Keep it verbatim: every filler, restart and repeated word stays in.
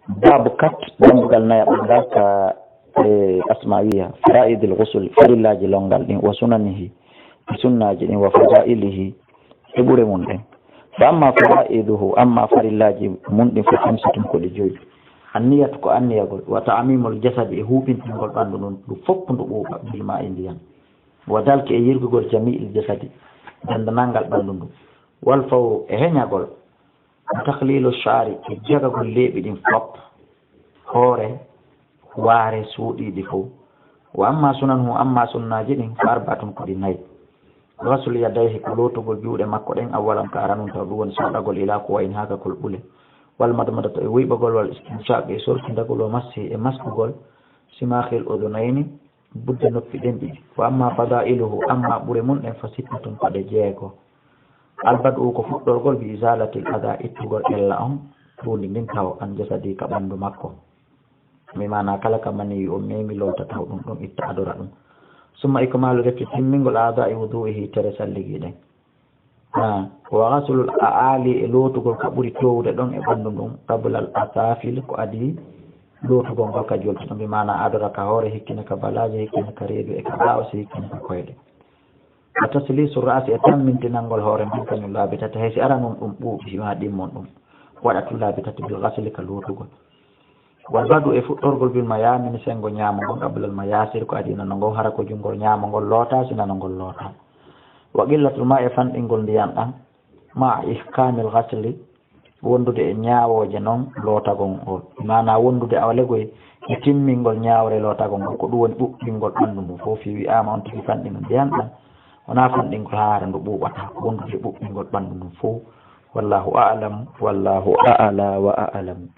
Babu kat, dambugal nayaɓal ngal ka e Asmawiya, fara'idil ghusl, farillaaji lonngal ɗin, wa sunanihi, e sunnaaji ɗin, wa fadailihi, e ɓure mum ɗen. Fa amma fara'iduhu, amma farillaaji mum ɗin, fa khamsatun, ko ɗi joyi. Anniyatu, ko anniyagol, wa ta'mimul jasadi, e huɓintingol ɓanndu ndun, ndu fof ndu ɓuuɓa, bil ma'i, ndiyan. Wa dalki, e yirgugol jami'il jasadi, denndanangal ɓanndu ndun. Wal fawru, e heñagol. Wa takhlilu sha'ri, e jagagol leeɓi ɗin fof, hoore, waare, suuɗiiɗi fof. Wa amma sunanuhu, amma sunnaaji ɗin, fa arba'atun, ko ɗi nayi. Ghaslu yadayhi, ko lootugol juuɗe makko ɗen, awwalan, ka aranun taw, ɗum woni soɗagol, ila kuwayni, haa ka kolɓule. Wal madmadatu, e wuyɓagol, wal istinshaq, e sorkindagol, wa massi, e maskugol, simakhil udhunayni, budde noppi ɗen ɗiɗi. Wa amma fada'iluhu, amma ɓure mum ɗen, fa sittatun, ko ɗe jeego. Al bad'u, ko fuɗɗorgol, bi izalatil adha, ittugol ella on, tuundi ndin taw, an jasadi, ka ɓanndu makko. Mi maana kala ka maniyu on memi, loota taw ɗum, ɗum itta, adora ɗum. Summa ikmalu, refti timmingol, a'dha'i wudu'ihi, tere salligi ɗen. Ha, wa ghaslul a'ali, e lootugol ka ɓuri towude ɗon e ɓanndu ndun, qabla al asafil, ko adii lootugol ngol ka jolti ɗon, bi maana adora ka hoore, hikkina ka balaaje, hikkina ka reedu e ka ɓaawo, si hikkina ka koyɗe. Wa taslisu ra'si, e tammintinangol hoore nden kañum laabi tati, hay si aranun ɗum ɓuuɓi, si ma ɗimmon ɗum, waɗa tun laabi tati, bil ghasli, ka lootugol. Wal badu, e fuɗɗorgol, bil mayamini, senngo ñaamo ngon, qablal mayasir, ko adii nano ngon, hara ko junngol ñaamo ngol loota, si nano ngol loota. Wa qillatul ma'i, e fanɗingol ndiyan ɗan, ma ihkamil ghasli, wondude e ñaawooje non lootagol ngol. Maana wondude awalegoy e timmingol ñaawre lootagol ngol, ko ɗum woni ɓuɓɓingol ɓanndu ndun fof. Si wi'aama on tigi fanɗingo ndiyan ɗan, wonaa fanɗingol haa hara ndu ɓuuɓata, ko wondude e ɓuɓɓingol ɓanndu ndun fof. Wallahu a'lam, wallahu a'la wa a'lam.